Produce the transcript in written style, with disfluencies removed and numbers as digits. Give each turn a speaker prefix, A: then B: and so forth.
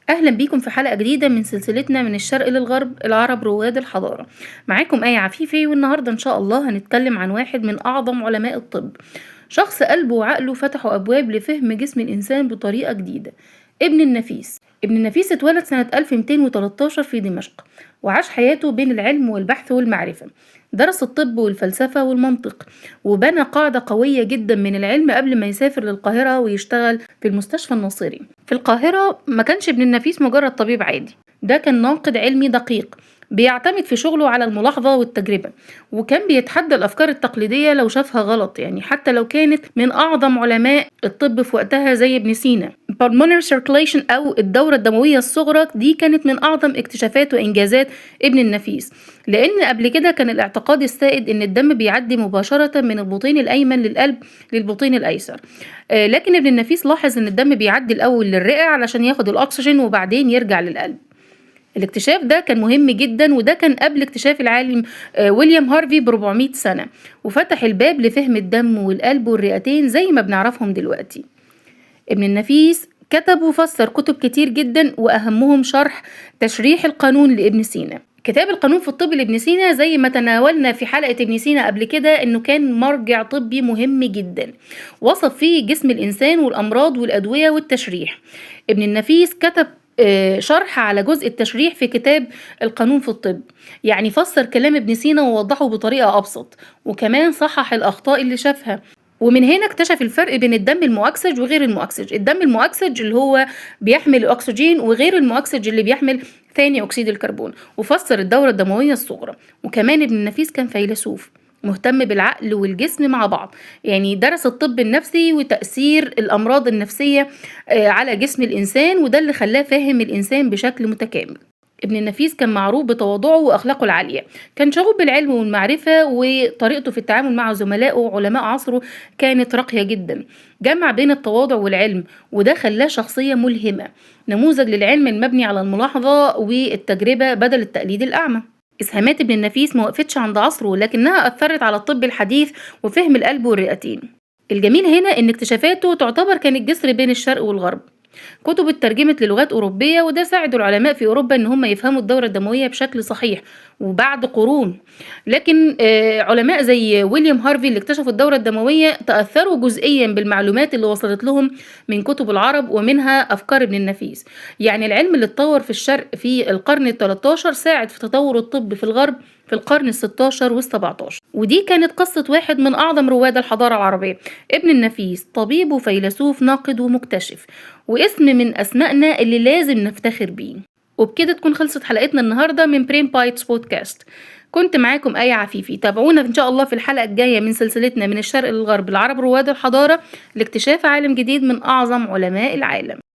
A: أهلا بيكم في حلقة جديدة من سلسلتنا من الشرق للغرب، العرب رواد الحضارة. معاكم آية عفيفي، والنهاردة إن شاء الله هنتكلم عن واحد من أعظم علماء الطب، شخص قلبه وعقله فتحوا أبواب لفهم جسم الإنسان بطريقة جديدة، ابن النفيس. ابن النفيس اتولد سنة 1213 في دمشق، وعاش حياته بين العلم والبحث والمعرفة. درس الطب والفلسفة والمنطق، وبنى قاعدة قوية جدا من العلم قبل ما يسافر للقاهرة ويشتغل في المستشفى الناصري. في القاهرة ما كانش ابن النفيس مجرد طبيب عادي، ده كان ناقد علمي دقيق بيعتمد في شغله على الملاحظة والتجربة، وكان بيتحدى الأفكار التقليدية لو شافها غلط، يعني حتى لو كانت من أعظم علماء الطب في وقتها زي ابن سينا. pulmonary circulation أو الدورة الدموية الصغرى دي كانت من أعظم اكتشافات وإنجازات ابن النفيس، لأن قبل كده كان الاعتقاد السائد إن الدم بيعدي مباشرة من البطين الأيمن للقلب للبطين الأيسر، لكن ابن النفيس لاحظ إن الدم بيعدي الأول للرئة علشان ياخد الأكسجين وبعدين يرجع للقلب. الاكتشاف ده كان مهم جدا، وده كان قبل اكتشاف العالم ويليام هارفي ب400 سنة، وفتح الباب لفهم الدم والقلب والرئتين زي ما بنعرفهم دلوقتي. ابن النفيس كتب وفسر كتب كتير جدا، وأهمهم شرح تشريح القانون لابن سينا. كتاب القانون في الطب لابن سينا زي ما تناولنا في حلقة ابن سينا قبل كده انه كان مرجع طبي مهم جدا، وصف فيه جسم الإنسان والأمراض والأدوية والتشريح. ابن النفيس كتب شرح على جزء التشريح في كتاب القانون في الطب، يعني فسر كلام ابن سينا ووضحه بطريقة أبسط، وكمان صحح الأخطاء اللي شافها. ومن هنا اكتشف الفرق بين الدم المؤكسج وغير المؤكسج. الدم المؤكسج اللي هو بيحمل الأكسجين، وغير المؤكسج اللي بيحمل ثاني أكسيد الكربون، وفسر الدورة الدموية الصغرى. وكمان ابن النفيس كان فيلسوف مهتم بالعقل والجسم مع بعض، يعني درس الطب النفسي وتأثير الأمراض النفسية على جسم الإنسان، وده اللي خلاه فاهم الإنسان بشكل متكامل. ابن النفيس كان معروف بتواضعه وأخلاقه العالية، كان شغوف بالعلم والمعرفة، وطريقته في التعامل مع زملائه وعلماء عصره كانت راقية جدا. جمع بين التواضع والعلم، وده خلاه شخصية ملهمة، نموذج للعلم المبني على الملاحظة والتجربة بدل التقليد الأعمى. إسهامات ابن النفيس ما وقفتش عند عصره، لكنها أثرت على الطب الحديث وفهم القلب والرئتين. الجميل هنا إن اكتشافاته تعتبر كانت جسر بين الشرق والغرب. كتب اترجمت للغات أوروبية، وده ساعد العلماء في أوروبا إن هم يفهموا الدورة الدموية بشكل صحيح وبعد قرون. لكن علماء زي ويليام هارفي اللي اكتشفوا الدورة الدموية تأثروا جزئيا بالمعلومات اللي وصلت لهم من كتب العرب، ومنها أفكار ابن النفيس. يعني العلم اللي اتطور في الشرق في القرن التلتاشر ساعد في تطور الطب في الغرب في القرن الستاشر والسبعتاشر. ودي كانت قصة واحد من أعظم رواد الحضارة العربية، ابن النفيس، طبيب وفيلسوف ناقد ومكتشف، واسم من أسمائنا اللي لازم نفتخر بيه. وبكده تكون خلصت حلقتنا النهاردة من Brain Bites Podcast. كنت معاكم آية عفيفي. تابعونا إن شاء الله في الحلقة الجاية من سلسلتنا من الشرق للغرب، العرب رواد الحضارة، لاكتشاف عالم جديد من أعظم علماء العالم.